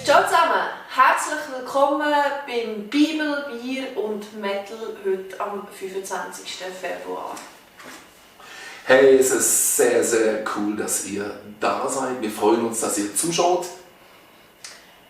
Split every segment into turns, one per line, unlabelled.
Ciao zusammen, herzlich willkommen beim Bibel, Bier und Metal heute am 25. Februar.
Hey, es ist sehr, sehr cool, dass ihr da seid. Wir freuen uns, dass ihr zuschaut.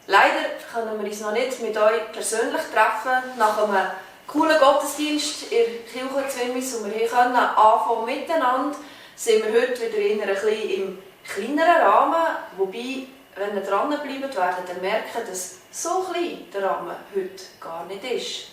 Leider können wir uns noch nicht mit euch persönlich treffen. Nach einem coolen Gottesdienst in der Kirche zu Wimmis, wo wir hier anfangen miteinander, sind wir heute wieder in ein bisschen im kleineren Rahmen. Wobei, wenn ihr dranbleibt, werdet ihr merken, dass so klein der Rahmen heute gar nicht ist.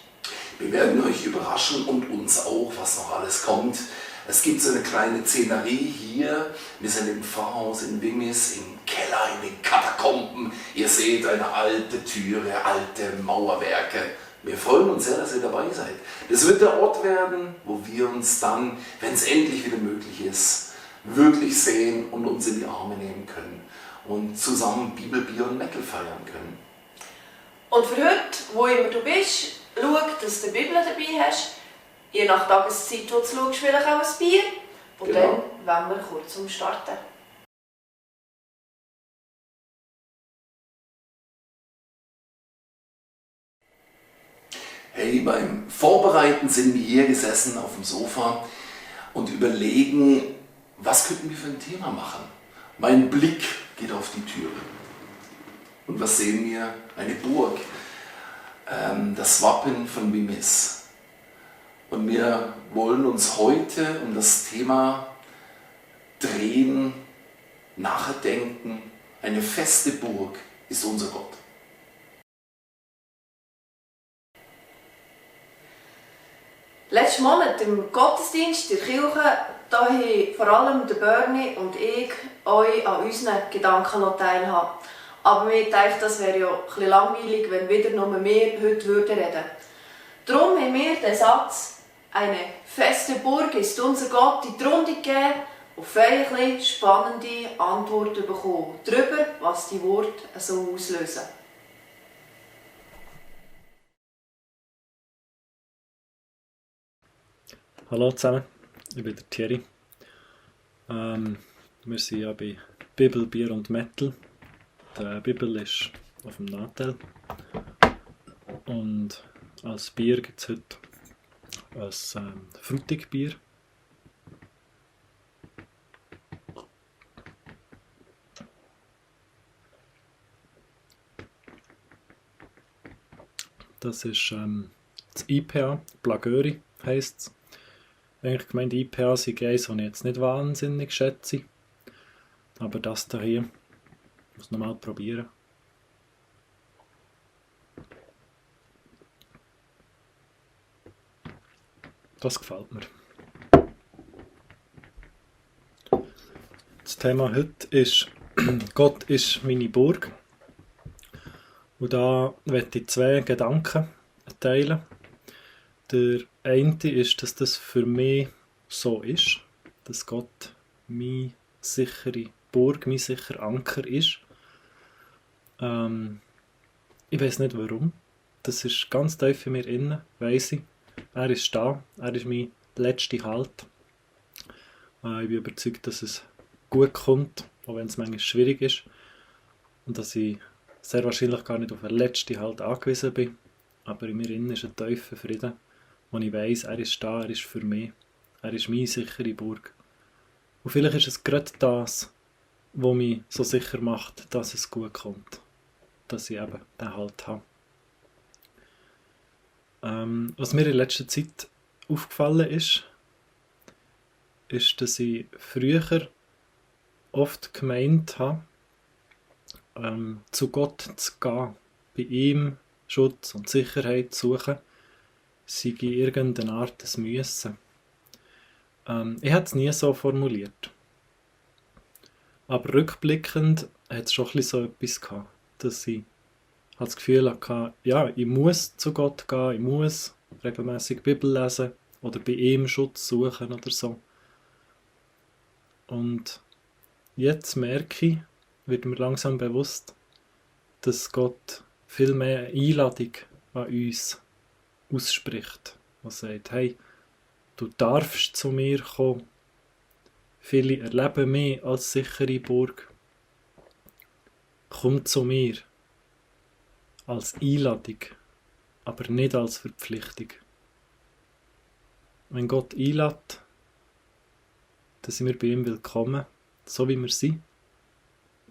Wir werden euch überraschen und uns auch, was noch alles kommt. Es gibt so eine kleine Szenerie hier. Wir sind im Pfarrhaus in Wimmis, im Keller, in den Katakomben. Ihr seht eine alte Türe, alte Mauerwerke. Wir freuen uns sehr, dass ihr dabei seid. Das wird der Ort werden, wo wir uns dann, wenn es endlich wieder möglich ist, wirklich sehen und uns in die Arme nehmen können und zusammen Bibel, Bier und Metal feiern können.
Und für heute, wo immer du bist, schau, dass du die Bibel dabei hast. Je nach Tageszeit, wo du schaust, vielleicht auch ein Bier. Und
Genau.
Dann wollen wir kurz starten.
Hey, beim Vorbereiten sind wir hier gesessen auf dem Sofa und überlegen, was könnten wir für ein Thema machen. Mein Blick geht auf die Türe. Und was sehen wir? Eine Burg. Das Wappen von Wimmis. Und wir wollen uns heute um das Thema drehen, nachdenken. Eine feste Burg ist unser Gott.
Letzten Monat im Gottesdienst in der Kirche, da haben vor allem der Bernie und ich euch an unseren Gedanken teilhaben. Aber wir dachten, das wäre ja ein bisschen langweilig, wenn wieder nur wir heute reden würden. Darum haben wir den Satz «Eine feste Burg ist unser Gott» in die Runde gegeben und auf ein bisschen spannende Antworten bekommen darüber, was die Worte so auslösen.
Hallo zusammen, ich bin der Thierry. Wir sind ja bei Bibel, Bier und Metal. Die Bibel ist auf dem Nachteil. Und als Bier gibt es heute ein Frutigbier. Das ist das IPA, Blagöri heisst es. Eigentlich gemeint, IPA sind eins, das ich jetzt nicht wahnsinnig schätze. Aber das hier muss ich nochmal probieren. Das gefällt mir. Das Thema heute ist Gott ist meine Burg. Und da möchte ich zwei Gedanken teilen. Der eine ist, dass das für mich so ist, dass Gott meine sichere Burg, mein sicherer Anker ist. Ich weiß nicht warum. Das ist ganz tief in mir innen, weiss ich. Er ist da, er ist mein letzter Halt. Ich bin überzeugt, dass es gut kommt, auch wenn es manchmal schwierig ist. Und dass ich sehr wahrscheinlich gar nicht auf einen letzten Halt angewiesen bin. Aber in mir innen ist ein tiefer Frieden, wo ich weiss, er ist da, er ist für mich. Er ist meine sichere Burg. Und vielleicht ist es gerade das, was mich so sicher macht, dass es gut kommt. dass ich eben den Halt habe. Was mir in letzter Zeit aufgefallen ist, dass ich früher oft gemeint habe, zu Gott zu gehen, bei ihm Schutz und Sicherheit zu suchen, sei in irgendeiner Art des Müssen. Ich habe es nie so formuliert. Aber rückblickend hat es schon ein bisschen so etwas gehabt, dass ich das Gefühl hatte, ja, ich muss zu Gott gehen, ich muss regelmäßig die Bibel lesen oder bei ihm Schutz suchen oder so. Und jetzt merke ich, wird mir langsam bewusst, dass Gott viel mehr eine Einladung an uns ausspricht, was sagt, hey, du darfst zu mir kommen. Viele erleben mich als sichere Burg. Komm zu mir. Als Einladung, aber nicht als Verpflichtung. Wenn Gott einlädt, dann sind wir bei ihm willkommen, so wie wir sind.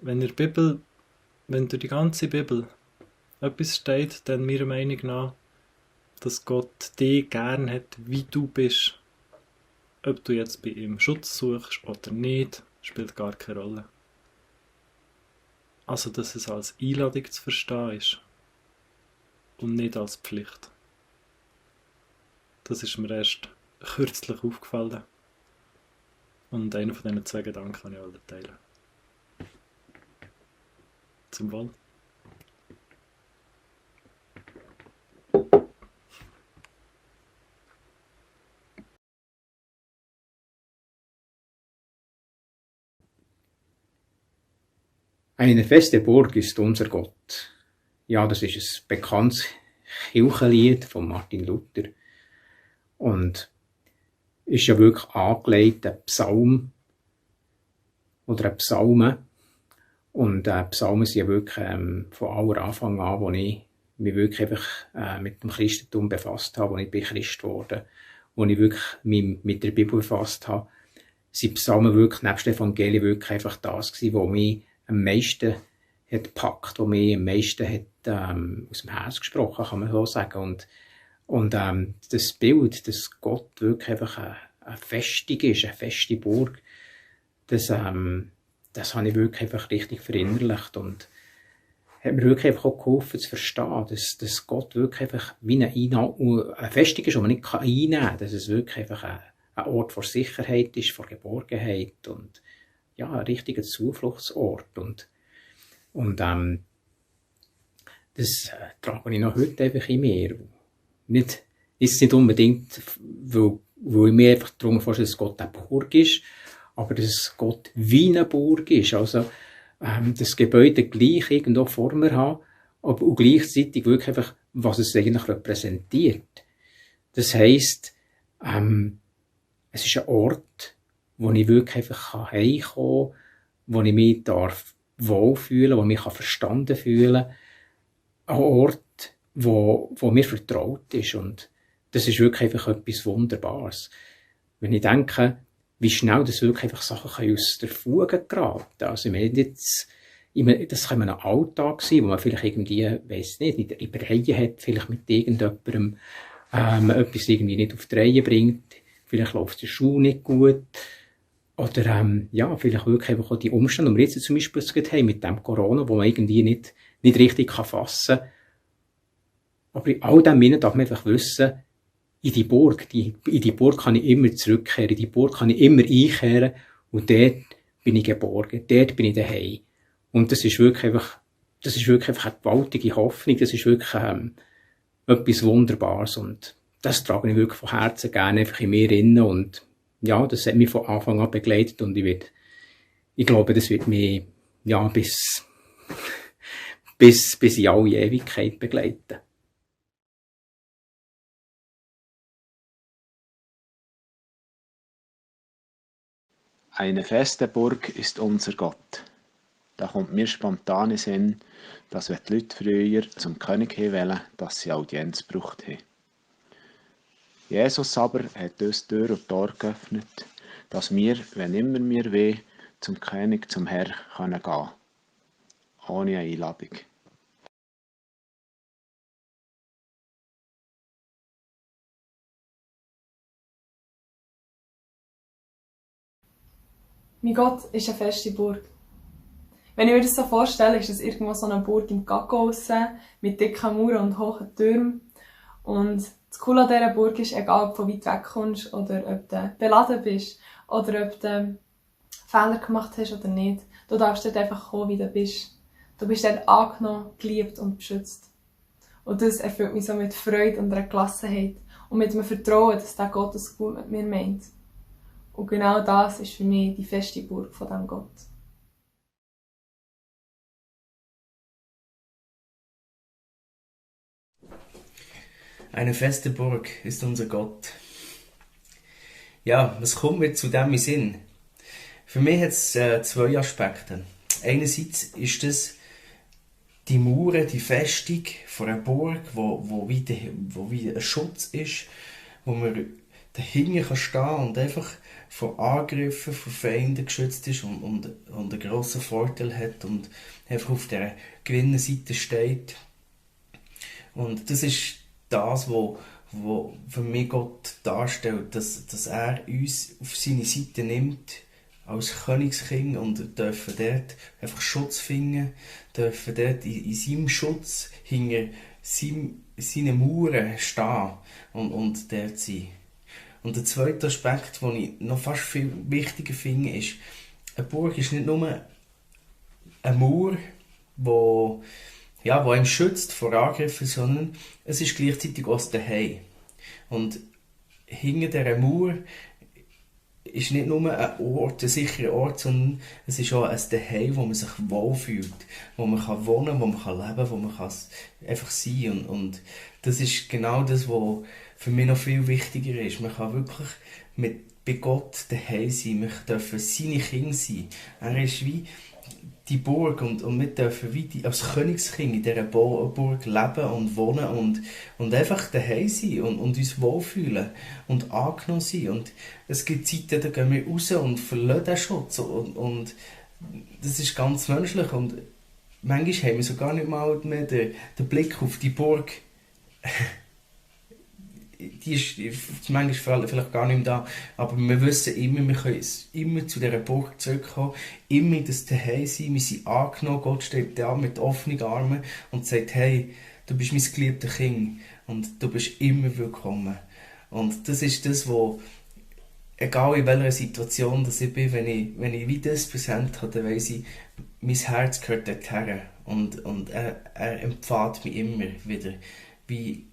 Wenn durch die ganze Bibel etwas steht, dann meiner Meinung nach, dass Gott dich gern hat, wie du bist. Ob du jetzt bei ihm Schutz suchst oder nicht, spielt gar keine Rolle. Also, dass es als Einladung zu verstehen ist und nicht als Pflicht. Das ist mir erst kürzlich aufgefallen. Und einen von diesen 2 Gedanken kann ich alle teilen. Zum Wohl.
Eine feste Burg ist unser Gott. Ja, das ist ein bekanntes Kirchenlied von Martin Luther. Und ist ja wirklich angelegt, ein Psalm oder ein Psalmen. Und Psalmen sind ja wirklich von aller Anfang an, wo ich mich wirklich einfach mit dem Christentum befasst habe, wo ich bin Christ geworden, wo ich wirklich mich mit der Bibel befasst habe, sind Psalmen wirklich nebst Evangelien wirklich einfach das gewesen, was mich am meisten hat gepackt, was mich am meisten hat aus dem Herz gesprochen, kann man so sagen. Und das Bild, dass Gott wirklich einfach eine Festung ist, eine feste Burg, das habe ich wirklich einfach richtig verinnerlicht und hat mir wirklich einfach auch geholfen zu verstehen, dass Gott wirklich einfach wie eine Festung ist, die man nicht einnehmen kann, dass es wirklich einfach ein Ort vor Sicherheit ist, vor Geborgenheit und ja, ein richtiger Zufluchtsort und das trage ich noch heute einfach in mir. Ist nicht unbedingt, weil ich mir einfach darum vorstelle, dass Gott eine Burg ist, aber dass Gott wie eine Burg ist. Also, das Gebäude gleich irgendwo vor mir haben, aber auch gleichzeitig wirklich einfach, was es eigentlich repräsentiert. Das heisst, es ist ein Ort, wo ich wirklich einfach heimkommen kann, wo ich mich wohlfühlen, wo ich mich verstanden fühlen kann. Ein Ort, wo mir vertraut ist. Und das ist wirklich einfach etwas Wunderbares. Wenn ich denke, wie schnell das wirklich einfach Sachen aus der Fuge geraten. Also, das kann ein Alltag sein, wo man vielleicht irgendwie, weiss nicht, in der Reihe hat, vielleicht mit irgendjemandem, etwas irgendwie nicht auf die Reihe bringt. Vielleicht läuft der Schuh nicht gut. Oder, ja, vielleicht wirklich einfach auch die Umstände, die wir jetzt zum Beispiel haben mit dem Corona, wo man irgendwie nicht richtig fassen kann. Aber in all dem darf man einfach wissen, in die Burg kann ich immer zurückkehren, in die Burg kann ich immer einkehren und dort bin ich geborgen, dort bin ich daheim. Und das ist wirklich einfach eine gewaltige Hoffnung, das ist wirklich etwas Wunderbares und das trage ich wirklich von Herzen gerne einfach in mir innen und ja, das hat mich von Anfang an begleitet und ich glaube, das wird mich ja bis in alle Ewigkeit begleiten.
Eine feste Burg ist unser Gott. Da kommt mir spontan in Sinn, dass wenn die Leute früher zum König wählen, dass sie Audienz gebraucht haben. Jesus aber hat uns Tür und Tor geöffnet, dass wir, wenn immer wir wollen, zum König, zum Herr gehen können. Ohne eine Einladung.
Mein Gott ist eine feste Burg. Wenn ich mir das so vorstelle, ist das irgendwo so eine Burg im Kakao mit dicken Mauern und hohen Türmen. Und das Coole an dieser Burg ist, egal ob du von weit weg kommst oder ob du beladen bist oder ob du Fehler gemacht hast oder nicht, du darfst dort einfach kommen, wie du bist. Du bist dort angenommen, geliebt und beschützt. Und das erfüllt mich so mit Freude und einer Gelassenheit und mit einem Vertrauen, dass der Gott es gut mit mir meint. Und genau das ist für mich die feste Burg von diesem Gott.
Eine feste Burg ist unser Gott. Ja, was kommt mir zu dem in Sinn? Für mich hat es zwei Aspekte. Einerseits ist das die Mauer, die Festung von einer Burg, wo wie ein Schutz ist, wo man dahinter kann stehen und einfach von Angriffen, von Feinden geschützt ist und einen grossen Vorteil hat und einfach auf der Gewinnenseite steht. Und das ist das, wo für mich Gott darstellt, dass er uns auf seine Seite nimmt als Königskind und dürfen dort einfach Schutz finden, dürfen dort in seinem Schutz hinter seinen Mauern stehen und dort sein. Und der zweite Aspekt, den ich noch fast viel wichtiger finde, ist, eine Burg ist nicht nur eine Mauer, wo einem schützt vor Angriffen, sondern es ist gleichzeitig auch das Zuhause. Und hinter dieser Mauer ist nicht nur ein Ort, ein sicherer Ort, sondern es ist auch ein Zuhause, wo man sich wohlfühlt, wo man wohnen kann, wo man leben kann, wo man einfach sein kann. Und das ist genau das, was für mich noch viel wichtiger ist. Man kann wirklich bei Gott daheim sein, wir dürfen seine Kinder sein. Er ist wie die Burg und wir dürfen wie als Königskind in dieser Burg leben und wohnen und einfach daheim sein und uns wohlfühlen und angenommen sein. Und es gibt Zeiten, da gehen wir raus und verlassen den Schutz und das ist ganz menschlich und manchmal haben wir so gar nicht mal mehr den Blick auf die Burg. Die ist manchmal vielleicht gar nicht mehr da, aber wir wissen immer, wir können immer zu dieser Burg zurückkommen, immer das Zuhause sein, wir sind angenommen, Gott steht da mit offenen Armen und sagt, hey, du bist mein geliebtes Kind und du bist immer willkommen. Und das ist das, was, egal in welcher Situation dass ich bin, wenn ich wie das präsent habe, dann weiss ich, mein Herz gehört dorthin und er empfiehlt mich immer wieder, wie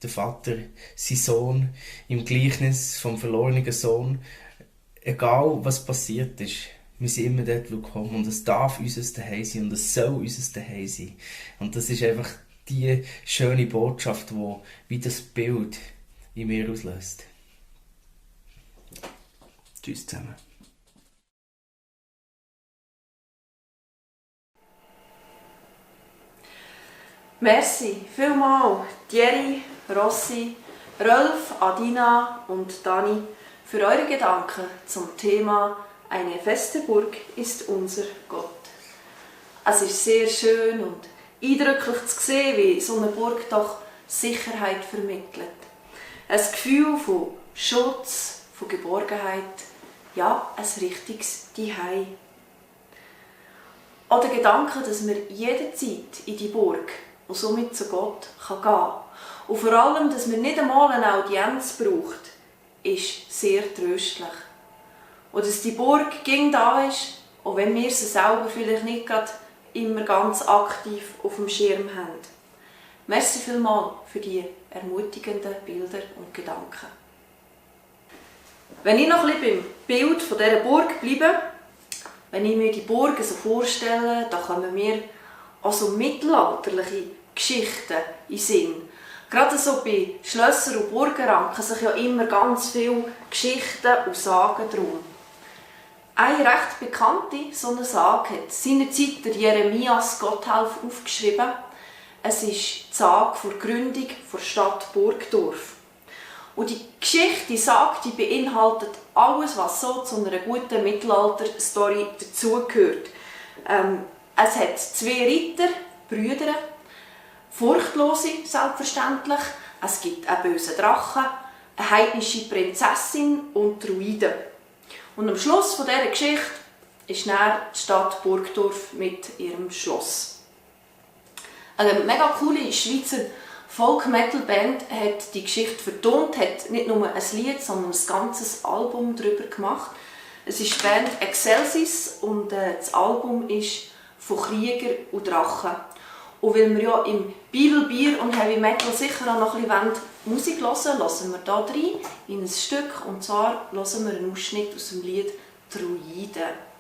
der Vater, sein Sohn, im Gleichnis vom verlorenen Sohn. Egal, was passiert ist, wir sind immer dort willkommen. Und es darf unser Zuhause sein und es soll unser Zuhause sein. Und das ist einfach die schöne Botschaft, die wie das Bild in mir auslöst. Tschüss zusammen.
Merci vielmals, Thierry, Rossi, Rolf, Adina und Dani, für eure Gedanken zum Thema Eine feste Burg ist unser Gott. Es ist sehr schön und eindrücklich zu sehen, wie so eine Burg doch Sicherheit vermittelt. Ein Gefühl von Schutz, von Geborgenheit, ja, ein richtiges Zuhause. Auch der Gedanke, dass man jederzeit in die Burg und somit zu Gott gehen kann. Und vor allem, dass man nicht einmal eine Audienz braucht, ist sehr tröstlich. Und dass die Burg da ist, auch wenn wir sie selber vielleicht nicht gerade immer ganz aktiv auf dem Schirm haben. Merci vielmals für die ermutigenden Bilder und Gedanken. Wenn ich noch ein bisschen beim Bild von dieser Burg bleibe, wenn ich mir die Burgen so vorstelle, dann kommen mir auch so mittelalterliche Geschichten in den Sinn. Gerade so bei Schlössern und Burgen ranken sich ja immer ganz viele Geschichten und Sagen drum. Eine recht bekannte so eine Sage hat seinerzeit der Jeremias Gotthelf aufgeschrieben. Es ist die Sage der Gründung der Stadt Burgdorf. Und die Geschichte, die Sage, die beinhaltet alles, was so zu einer guten Mittelalter-Story dazugehört. Es hat zwei Ritter, Brüder, Furchtlose selbstverständlich. Es gibt einen bösen Drachen, eine heidnische Prinzessin und Druiden. Und am Schluss von dieser Geschichte ist dann die Stadt Burgdorf mit ihrem Schloss. Eine mega coole Schweizer Folk-Metal-Band hat die Geschichte vertont, hat nicht nur ein Lied, sondern ein ganzes Album darüber gemacht. Es ist die Band Excelsis und das Album ist «Von Krieger und Drachen». Und weil wir ja im Bibel, Bier und Heavy Metal sicher auch noch ein bisschen Musik hören, hören wir hier rein in ein Stück. Und zwar hören wir einen Ausschnitt aus dem Lied «Druiden».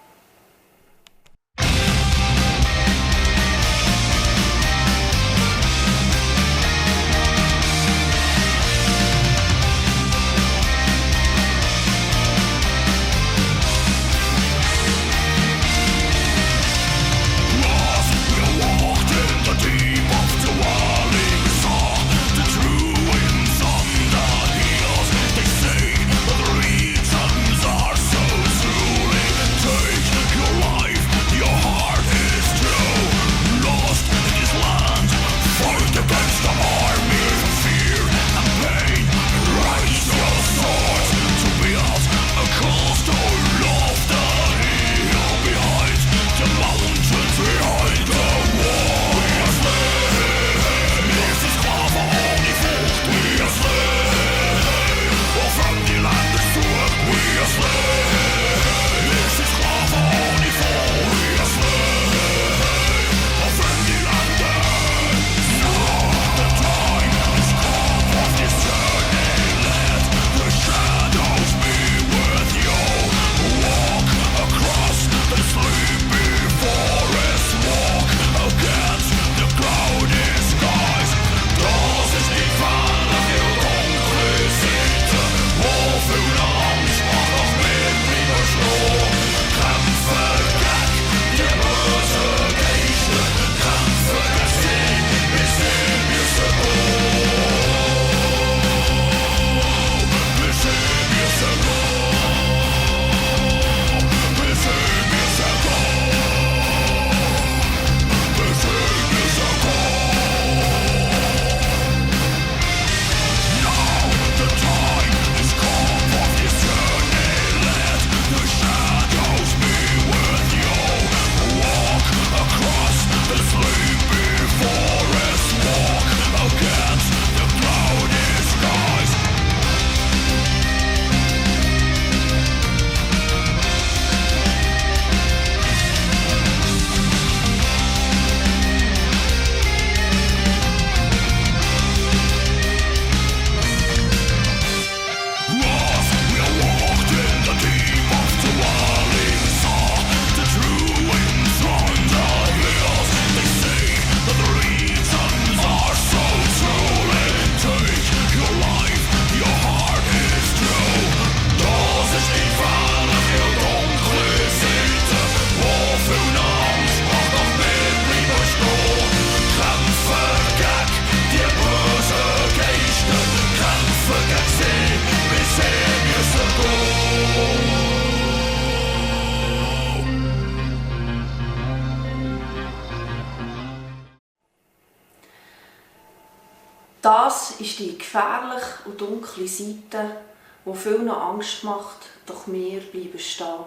Das ist die gefährliche und dunkle Seite, die vielen Angst macht, doch wir bleiben stehen.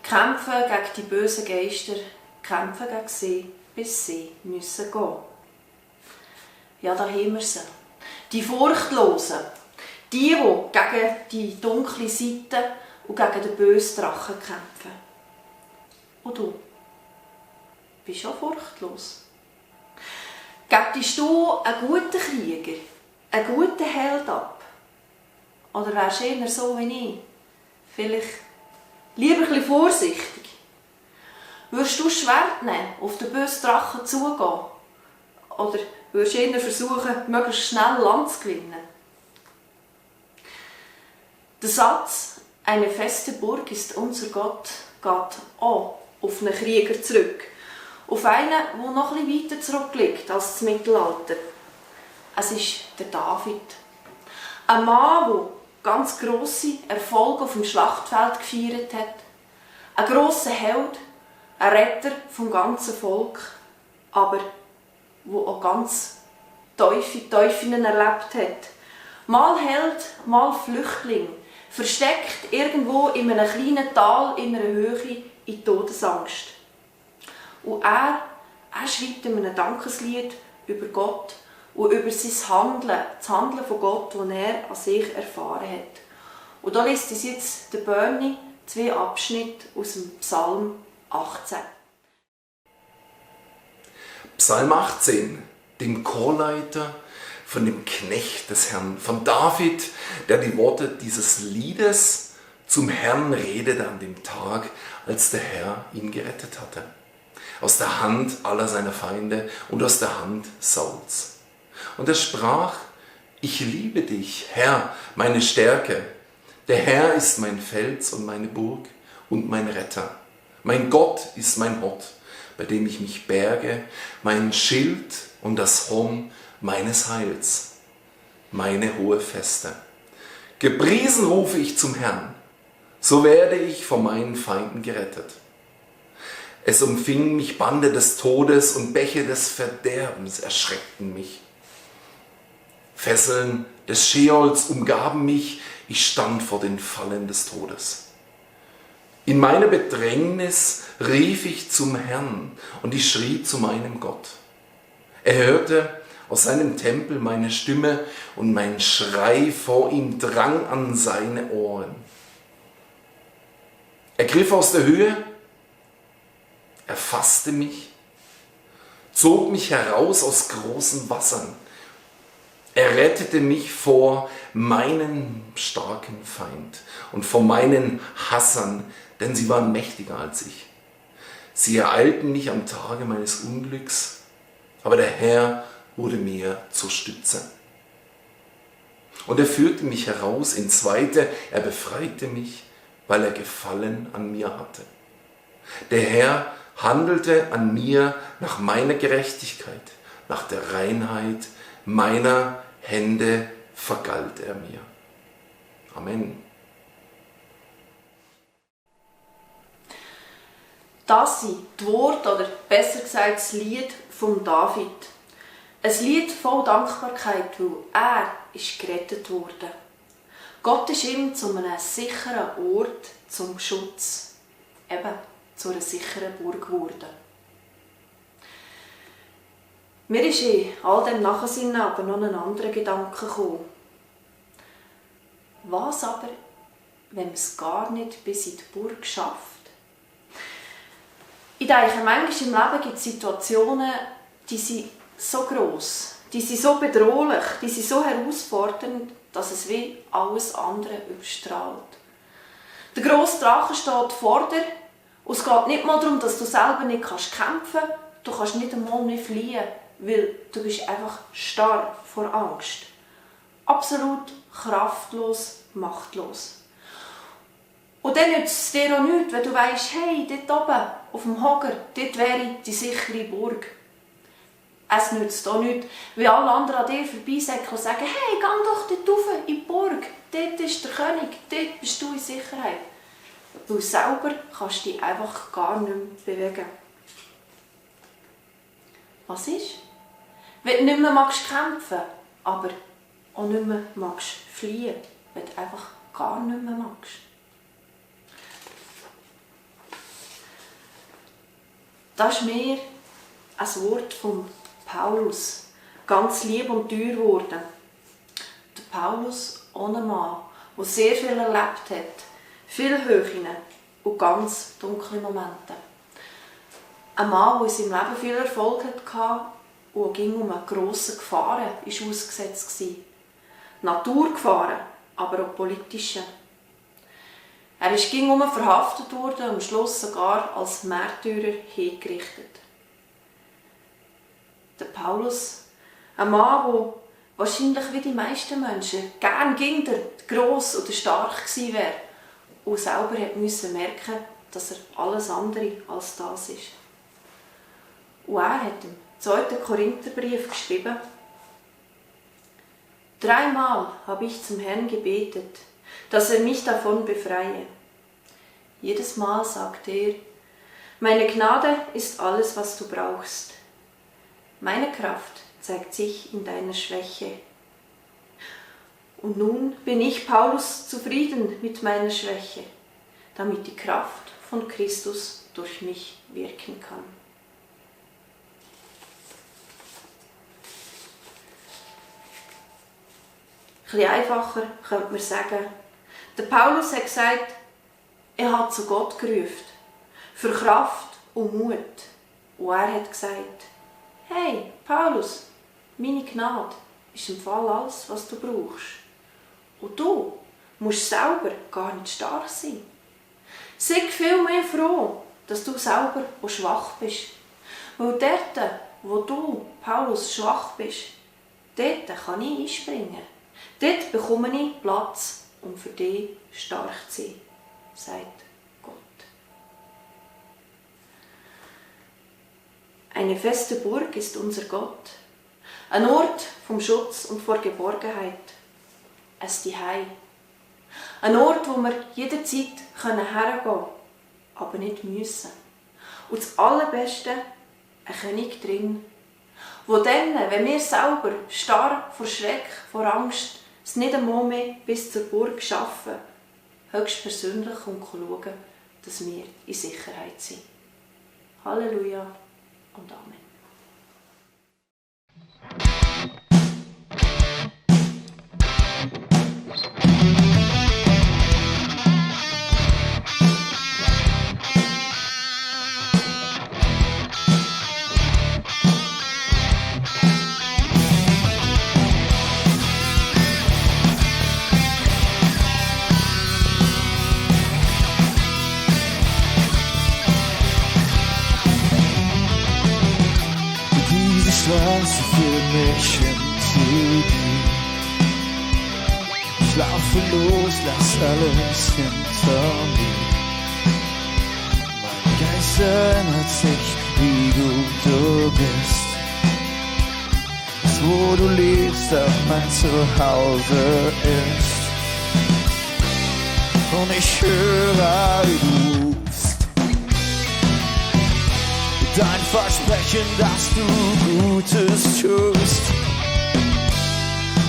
Kämpfen gegen die bösen Geister, kämpfen gegen sie, bis sie müssen gehen. Ja, da haben wir sie. Die Furchtlosen. Die gegen die dunkle Seite und gegen den bösen Drachen kämpfen. Und du? Bist auch furchtlos. Gäbtest du einen guten Krieger, einen guten Held ab? Oder wärst du eher so wie ich? Vielleicht lieber ein bisschen vorsichtig. Würdest du das Schwert nehmen, auf den bösen Drachen zugehen? Oder würdest du eher versuchen, möglichst schnell Land zu gewinnen? Der Satz, eine feste Burg ist unser Gott, geht auch auf einen Krieger zurück. Auf einen, der noch etwas weiter zurückliegt als das Mittelalter. Es ist der David. Ein Mann, der ganz grosse Erfolge auf dem Schlachtfeld gefeiert hat. Ein grosser Held, ein Retter vom ganzen Volk, aber der auch ganz Teufeln erlebt hat. Mal Held, mal Flüchtling, versteckt irgendwo in einem kleinen Tal in einer Höhe in Todesangst. Und er schreibt ihm ein Dankeslied über Gott und über sein Handeln, das Handeln von Gott, das er an sich erfahren hat. Und da liest uns jetzt der Bernie 2 Abschnitte aus dem Psalm 18.
Psalm 18, dem Chorleiter von dem Knecht des Herrn, von David, der die Worte dieses Liedes zum Herrn redete an dem Tag, als der Herr ihn gerettet hatte. Aus der Hand aller seiner Feinde und aus der Hand Sauls. Und er sprach: Ich liebe dich, Herr, meine Stärke. Der Herr ist mein Fels und meine Burg und mein Retter. Mein Gott ist mein Hort, bei dem ich mich berge, mein Schild und das Horn meines Heils, meine hohe Feste. Gepriesen rufe ich zum Herrn, so werde ich von meinen Feinden gerettet. Es umfing mich Bande des Todes und Bäche des Verderbens erschreckten mich. Fesseln des Scheols umgaben mich, ich stand vor den Fallen des Todes. In meiner Bedrängnis rief ich zum Herrn und ich schrie zu meinem Gott. Er hörte aus seinem Tempel meine Stimme und mein Schrei vor ihm drang an seine Ohren. Er griff aus der Höhe, er fasste mich, zog mich heraus aus großen Wassern. Er rettete mich vor meinen starken Feind und vor meinen Hassern, denn sie waren mächtiger als ich. Sie ereilten mich am Tage meines Unglücks, aber der Herr wurde mir zur Stütze. Und er führte mich heraus ins Weite, er befreite mich, weil er Gefallen an mir hatte. Der Herr handelte an mir nach meiner Gerechtigkeit, nach der Reinheit meiner Hände vergalt er mir. Amen.
Das sind die Worte, oder besser gesagt das Lied von David. Ein Lied voll Dankbarkeit, weil er ist gerettet wurde. Gott ist ihm zu einem sicheren Ort zum Schutz, eben zu einer sicheren Burg geworden. Mir ist in all dem Nachsinnen aber noch ein anderer Gedanke gekommen. Was aber, wenn man es gar nicht bis in die Burg schafft? Ich denke, manchmal im Leben gibt es Situationen, die sind so gross, die sind so bedrohlich, die sind so herausfordernd, dass es wie alles andere überstrahlt. Der grosse Drache steht vor dir und es geht nicht mal darum, dass du selber nicht kämpfen kannst, du kannst nicht einmal mehr fliehen, weil du bist einfach starr vor Angst. Absolut kraftlos, machtlos. Und dann nützt es dir auch nichts, wenn du weisst, hey, dort oben, auf dem Hocker, dort wäre die sichere Burg. Es nützt auch nichts, weil alle anderen an dir vorbeisäckeln und sagen, hey, geh doch dort rauf in die Burg, dort ist der König, dort bist du in Sicherheit. Weil selber kannst du dich einfach gar nicht mehr bewegen. Was ist? Wenn du nicht mehr kämpfen magst, aber auch nicht mehr fliehen magst, wenn du einfach gar nicht mehr magst. Das ist mir ein Wort von Paulus, ganz lieb und teuer geworden. Der Paulus, ohne Mann, der sehr viel erlebt hat, viele Höhen und ganz dunkle Momente. Ein Mann, der in seinem Leben viel Erfolg hatte und ging um grossen Gefahren ausgesetzt war. Naturgefahren, aber auch politische. Er ist verhaftet worden und am Schluss sogar als Märtyrer hingerichtet. Der Paulus, ein Mann, der wahrscheinlich wie die meisten Menschen gern ging der gross oder stark gewesen wäre und selber musste merken, dass er alles andere als das ist. Und er hat im 2. Korintherbrief geschrieben: 3-mal habe ich zum Herrn gebetet, dass er mich davon befreie. Jedes Mal sagt er: Meine Gnade ist alles, was du brauchst. Meine Kraft zeigt sich in deiner Schwäche. Und nun bin ich, Paulus, zufrieden mit meiner Schwäche, damit die Kraft von Christus durch mich wirken kann. Ein bisschen einfacher könnte man sagen, der Paulus hat gesagt, er hat zu Gott gerufen, für Kraft und Mut. Und er hat gesagt, hey Paulus, meine Gnade ist im Fall alles, was du brauchst. Und du musst selber gar nicht stark sein. Sei vielmehr froh, dass du selber auch schwach bist. Weil dort, wo du, Paulus, schwach bist, dort kann ich einspringen. Dort bekomme ich Platz, um für dich stark zu sein, sagt Gott. Eine feste Burg ist unser Gott. Ein Ort vom Schutz und vor Geborgenheit. Ein Zuhause. Ein Ort, wo wir jederzeit hergehen können, aber nicht müssen. Und das Allerbeste, ein König drin, wo dann, wenn wir selber starr vor Schreck, vor Angst, es nicht einmal mehr bis zur Burg schaffen, höchstpersönlich schauen, dass wir in Sicherheit sind. Halleluja und Amen.
Straße führt mich hin zu dir. Ich laufe los, lass alles hinter mir. Mein Geist erinnert sich, wie du bist. Das, wo du lebst, auch mein Zuhause ist. Und ich höre, wie du rufst. Dein Versprechen, dass du Gutes tust.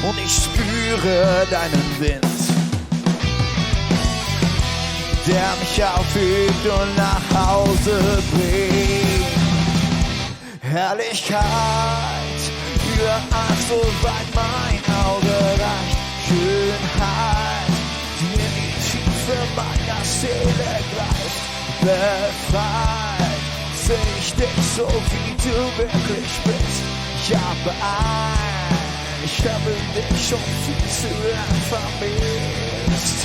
Und ich spüre deinen Wind, der mich aufhebt und nach Hause bringt. Herrlichkeit überall, so weit mein Auge reicht. Schönheit, die in die Tiefe meiner Seele greift. Befreit seh ich dich so, wie du wirklich bist. Ich habe dich schon viel zu lang vermisst.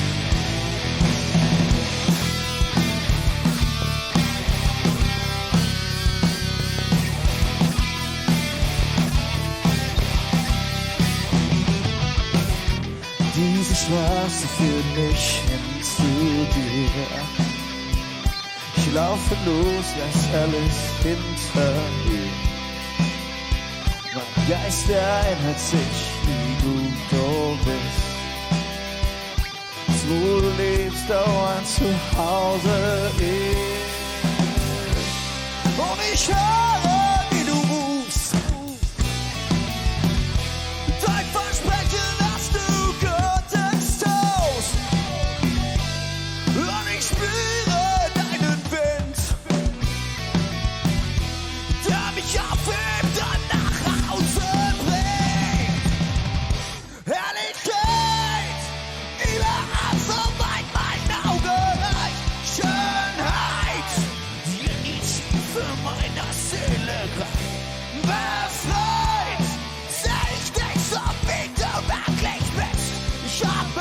Diese Straße führt mich hin zu dir. Ich laufe los, lass alles hinter mir. Mein Geist erinnert sich, wie gut du bist. Das, wo du lebst, auch ein Zuhause ist. Und ich höre, wie du rufst. Dein Versprechen, dass du Gutes tust. Und ich spüre deinen Wind, der mich aufhebt und nach Hause bringt. Herrlichkeit, überall so weit mein Auge reicht. Schönheit, die in die Tiefe meiner Seele reicht. Befreit, seh ich dich so, wie du wirklich bist. Ich habe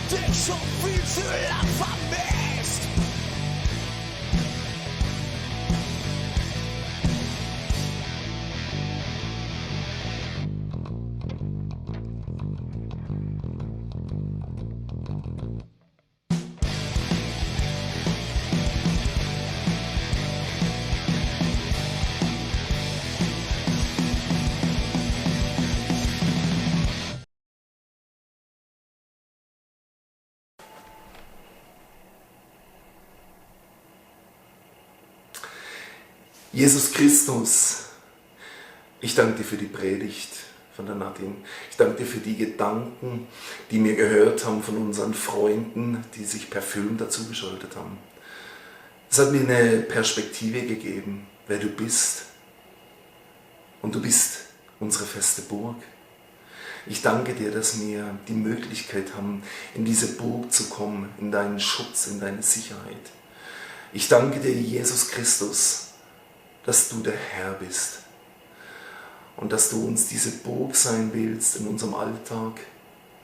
dich schon viel zu lang vermisst.
Jesus Christus, ich danke dir für die Predigt, von der Nadine. Ich danke dir für die Gedanken, die wir gehört haben von unseren Freunden, die sich per Film dazugeschaltet haben. Es hat mir eine Perspektive gegeben, wer du bist. Und du bist unsere feste Burg. Ich danke dir, dass wir die Möglichkeit haben, in diese Burg zu kommen, in deinen Schutz, in deine Sicherheit. Ich danke dir, Jesus Christus, dass du der Herr bist und dass du uns diese Burg sein willst in unserem Alltag,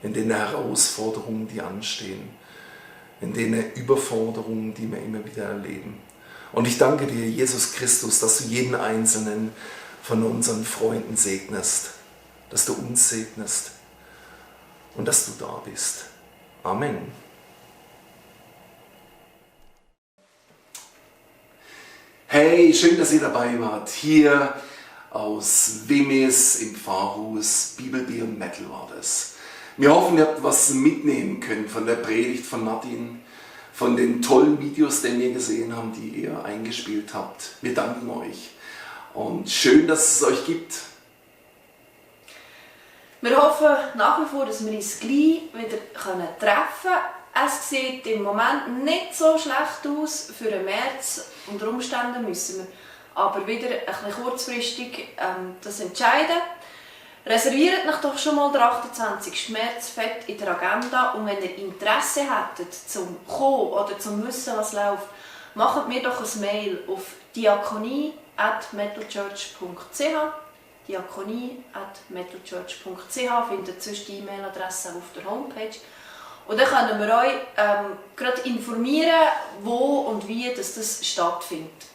in den Herausforderungen, die anstehen, in den Überforderungen, die wir immer wieder erleben. Und ich danke dir, Jesus Christus, dass du jeden Einzelnen von unseren Freunden segnest, dass du uns segnest und dass du da bist. Amen. Hey, schön, dass ihr dabei wart. Hier aus Wimmis im Pfarrhaus Bibelbier und Metal war das. Wir hoffen, ihr habt was mitnehmen können von der Predigt von Nadine, von den tollen Videos, die wir gesehen haben, die ihr eingespielt habt. Wir danken euch und schön, dass es euch gibt.
Wir hoffen nach wie vor, dass wir uns gleich wieder treffen können. Es sieht im Moment nicht so schlecht aus für den März. Unter Umständen müssen wir aber wieder ein bisschen kurzfristig das entscheiden. Reserviert euch doch schon mal den 28. März fett in der Agenda. Und wenn ihr Interesse hättet zum Kommen oder zum Wissen, was läuft, macht mir doch ein Mail auf diakonie@metalchurch.ch. diakonie@metalchurch.ch, findet sonst die E-Mail-Adresse auf der Homepage. Und dann können wir euch gerade informieren, wo und wie das stattfindet.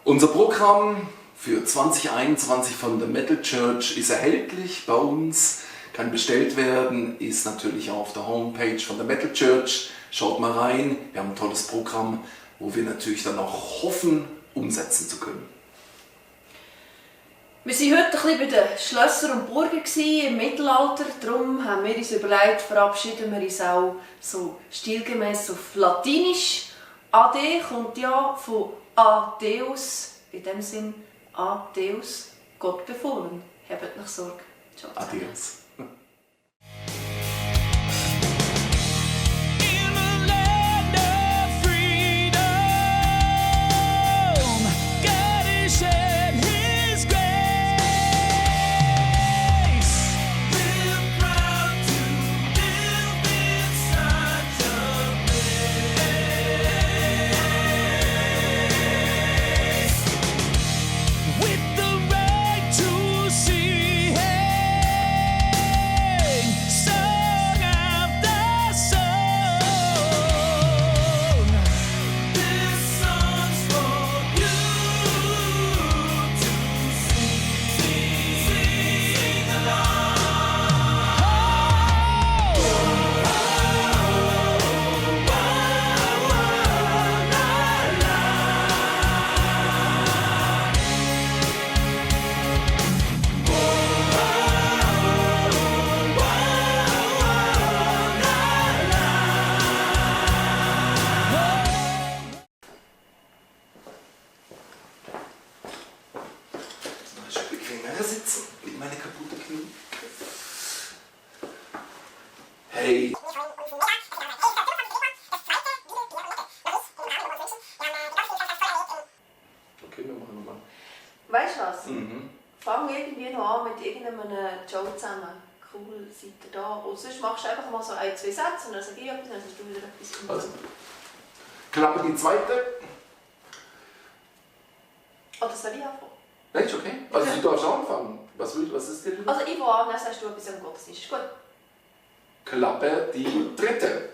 Unser Programm für 2021 von der Metal Church ist erhältlich bei uns, kann bestellt werden, ist natürlich auch auf der Homepage von der Metal Church. Schaut mal rein, wir haben ein tolles Programm, wo wir natürlich dann auch hoffen, umsetzen zu können.
Wir waren heute ein bisschen bei den Schlössern und Burgen im Mittelalter. Darum haben wir uns überlegt, verabschieden wir uns auch so stilgemäß auf Latinisch. Ade kommt ja von Adeus, in dem Sinn Adeus, Gott befohlen. Habt noch Sorge. Ciao zusammen.
Adios. Sitzen mit meiner kaputten Knie. Hey. Okay, wir machen nochmal.
Weißt du was?
Mhm.
Fang irgendwie noch an mit irgendeinem Joe zusammen. Cool, seid ihr da? Und sonst machst du einfach mal so 1, 2 Sätze und dann sage ich etwas und dann hast du wieder etwas.
Also, Klappe die zweite.
Oder soll ich anfangen?
Nein, ist okay. Also du darfst anfangen. Was ist dir?
Also ich will an, dann sagst du etwas am Gottesdienst. Ist gut?
Klappe die dritte.